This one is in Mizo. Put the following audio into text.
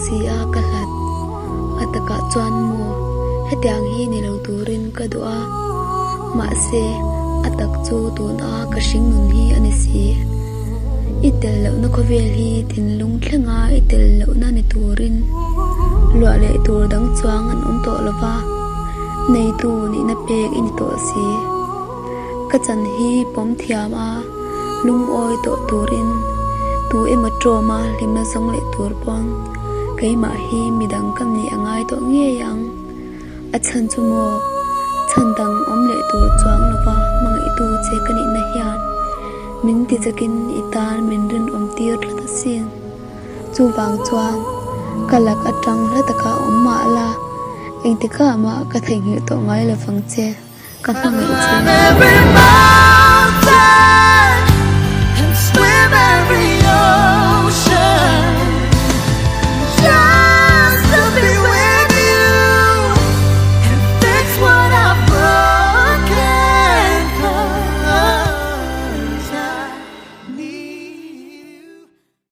si a ka hlat. A takah chuan maw hetiang hi ni lo turin ka duh a, mahse a tak chu tuna ka hringnun hi a ni si. I tel lohna khawvel hi thinlung thlenga i tel lohna ni turin luah leh tur dang chuang an awm tawh lova, neitu nihna pek i ni tawh si. Ka chan hi pawm thiam a, lungawi tawh turin tu emaw ṭawma hlimna zawng leh tur pawn keimah hi midang ka nih a ngai tawh ngei ang. A chhan chu maw? Chhan dang awm leh tur chuang lova hmangaihtu che ka nihna hian min ti chakin i tan min rinawm tir tlat asin. Chuvang chuan ka lak aṭang hla taka awm mah la, engtikah mah ka theihnghilh tawh ngai lovang che. Ka hmangaih che.